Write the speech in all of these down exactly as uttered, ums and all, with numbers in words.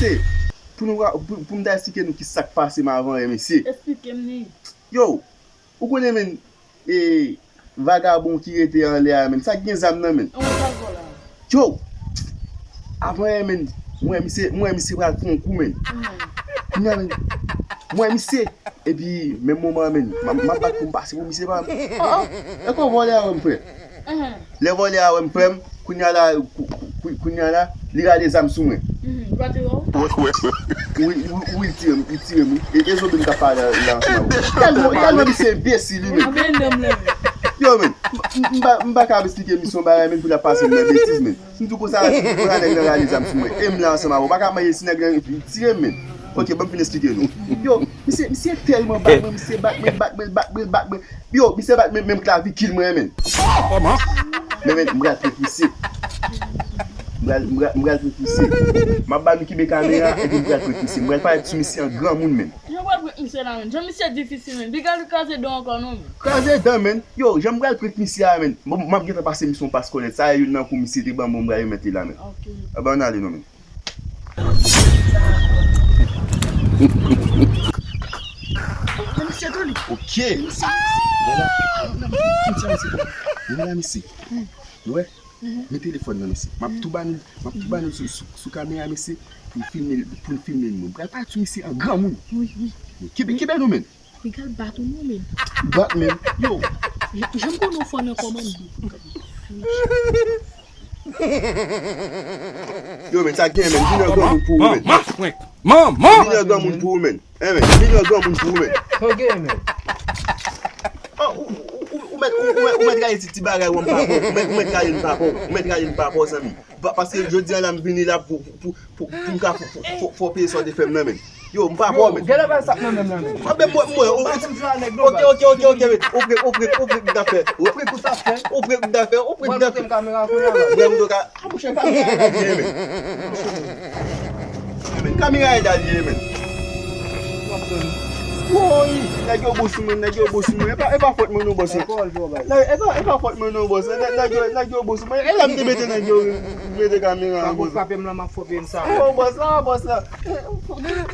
Mesye, pou nou, pou, pou m ta esplike nou ki sa k pase m avan yè, mesye. Esplike m li. Yo, ou konnen, menn, e, vagabon ki rete anlè a, menn, sa k gen zam nan, menn. An, sa vòlè. Yo, avan yè, menn, m wè misye, m wè misye pral fè yon kou, menn. Kounye a, menn, m wè misye, epi menm moman an, menn, m ap, m ap bat pou m pase pou misye pa m. Oh, oh. E kon vòlè a wè m, frè. Lè vòlè a wè m, frè m, kounye a la, kou-, kou-, kou-, kounye a la, li rale zam sou mwen. Mhm, li pa tire w? Wi, wi, wi, li tire m, li tire m, wi. E, e Zobin k ap pale la ansanm avè w. Tèlman, tèlman misye enbesil, wi, menn. Yo, menn, m, m, m pa, m pa ka esplike misye yon bagay, menn, pou l ap pase m nan betiz, menn. M di w konsa, konsa nèg lan rale zam sou mwen. E m la ansanm avè w. Pa ka manje si nèg lan tire m, menn. Ok, ban m fin esplike nou. Yo, misye, misye tèlman bat mwen, misye bat mwen, bat mwen, bat mwen, bat mwen. Yo, misye bat mwen, menm klavikil mwen, menn. Kòman? Men, menn, m pral pèt misye. M pral, m pral, m pral pèt misye. M ap ba nou kenbe kamera, epi m pral pèt misye. M pral parèt sou misye an granmoun, menn. Jan w pral prank misye la, menn. Jan misye difisil, menn. Piga li kraze dan ankò, non, menn. Kraze dan, menn. Yo, jan m pral prank misye a, menn. Bon, m ap gentan pase misye yon pas kòlèt. Sa e youn nan kou misye te ban mwen, m pral remèt li la, menn. Ok. Anben, ann ale, non, menn. Men misye tou li. Ok. Vwala. Vwala misye. Vwala misye. Nou wè? Men telefòn nan, mesye. M ap tou ba nou, m ap tou ba nou sou, sou, sou kamera, mesye, pou n filme, pou n filme l, menn. M pral pale sou misye an granmoun. Wi, wi. Kenbe, kenbe nou, menn. Piga l bat ou non, menn. Bat, menn. Yo. Jan m konnen w fò nan kòmande. Yo, menn, sa gen, menn. Vin an granmoun pou ou, menn. Manman! Vin an granmoun pou ou, menn. Eh, men, vin yon granmoun pou ou, men. Ok, men. Oh, ou, ou, ou, ou mèt, ou, ou mèt, ou mèt rale ti, ti bagay, ou m pa pè w. Ou mèt, ou mèt rale m pa pè w. Ou mèt rale m pa pè w, zanmi. Pa-, paske jodi a la, m vini la pou, pou, pou, pou, pou m ka fò, fò, fò, fò peye sa w te fè m nan, men. Yo, m pa pè w, men. Gade pa sa nan menm nan, men. Ah, ben, mwen, mwen, ou, ok, ok, ok, ok, men. Ou pran, ou pran, ou pran kout afè. Ou pran kout afè. Ou pran kout afè, ou pran kout afè. Mwen, m te ka, ah, monchè, kamera a ye, men. Men kamera e dal ye, men. Woy, nèg yo bon sou mwen, nèg yo bon sou mwen. E pa, e pa fòt mwen non, bòs la. Nèg, e pa, e pa fòt mwen non, bòs la. Nèg, nèg yo, nèg yo bon sou mwen. E la m te mete nèg yo, mete kamera an, bòs la. Frape m la, m ap frape m sa. Oh, bòs la, bòs la. Di, di,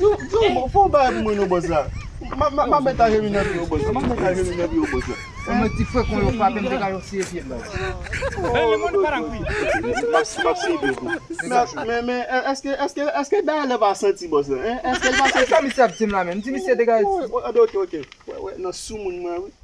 di, fè yon bagay pou mwen non, bòs la. M a, m a, m a mèt ajenou nan pye w, bòs la. M a mèt ajenou nan pye w, bòs la. Mwen ti frè kon yo frape m, te ka yon siye pye m la. M ap, m ap siye pye w tou. Men, men, men, èske, èske, èske dayè l pa santi bòs la, en? Èske l pa santi? Sa misye ap di m la menm? Di misye degaje. Ok, ok, ok. Wè, wè, nan soumoun mwen, wi.